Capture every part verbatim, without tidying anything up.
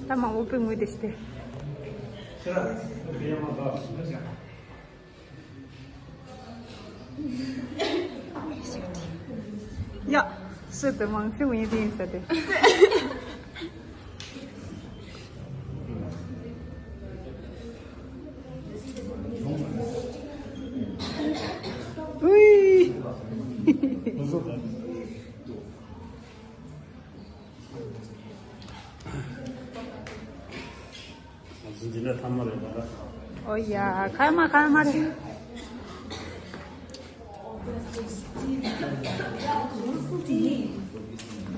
ད་མང་པོ་པོས་ངུས་ཏེ་ཤི་སྟེ། ཡ། སུ་དེ་མང་ཤོས་ངུས་ཏེ་ཡིན་ས་དེ། ཨུའི། འཛིན་གྱི་ན་ཐ་མ་རེད་ད། ཨོ་ཡ། ཁ་མ་ཁ་མ་རེད།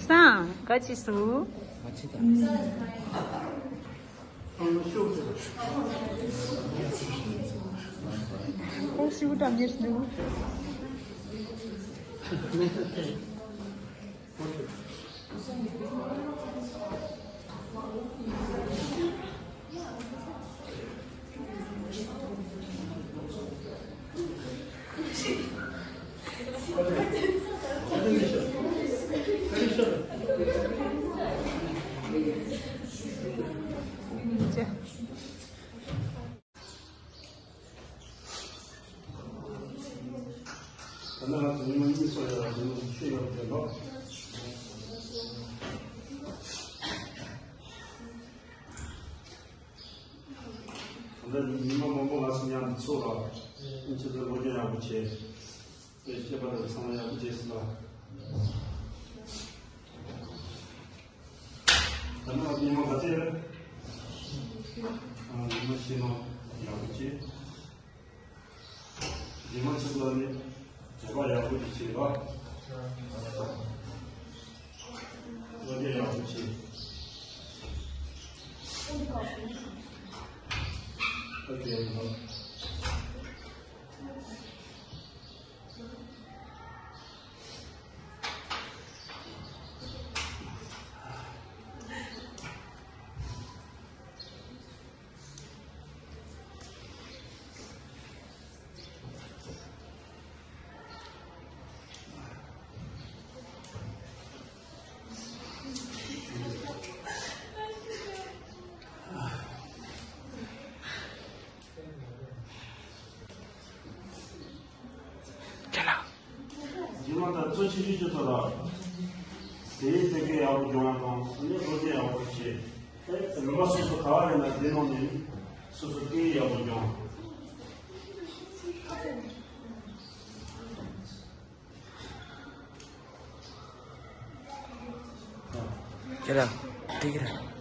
སང་ག་ཅི་སུ། ཁོ་ཤིའུ་ཏ་མིས་འདུག་ད་ནང་ང་ཚོ་ཉི་མ་གཉིས་སོ་ཡ་ལ་ཉི་མ་ཤེས་ཡོད་དེ་ལོ། ད་ལྟ་ཉི་མ་མང་པོ་ལ་སུ་མཉམ་དུ་ཚོགས་ལ་ཨིན་ཆི་ཚོ་ལོ་རྒྱུས་ཡག་པོ་བྱས། དེ་སྐྱེས་པ་དང་ཚང་མ་ཡག་པོ་བྱས་སོང་ལ། ད་ནང་ཉི་མ་ག་ཚད་རེད། ཨ། ཉི་མ་བཞི་ནང་ཡག་པོ་བྱས། རྗེས་མ་ཆུ་ཚོད་ནས་བྱ་བ་ཡག་པོ་ཞིག་བྱེད་པ། བློ་བདེ་ཡག་པོ་བྱེད། ཨ་ཀེ། རྗེས་མ་ད་གཙོ་ཆེ་ཤོས་ཅིག་ཚོ་ལ། དེའི་སེམས་ཁྲལ་ཡག་པོ་སྦྱོང་བ་དང་། དེ་ནས་བློ་བདེ་ཡག་པོ་བྱེད། ཨེ། རིམ་པ་སོ་སོ་ག་བ་ཡིན་ན་དེ་ནང་ནས་སོ་སོ་སྐད་ཡག་པོ་སྦྱོང་། ཁྱེད་རང་། དེ་ཁྱེད་རང་།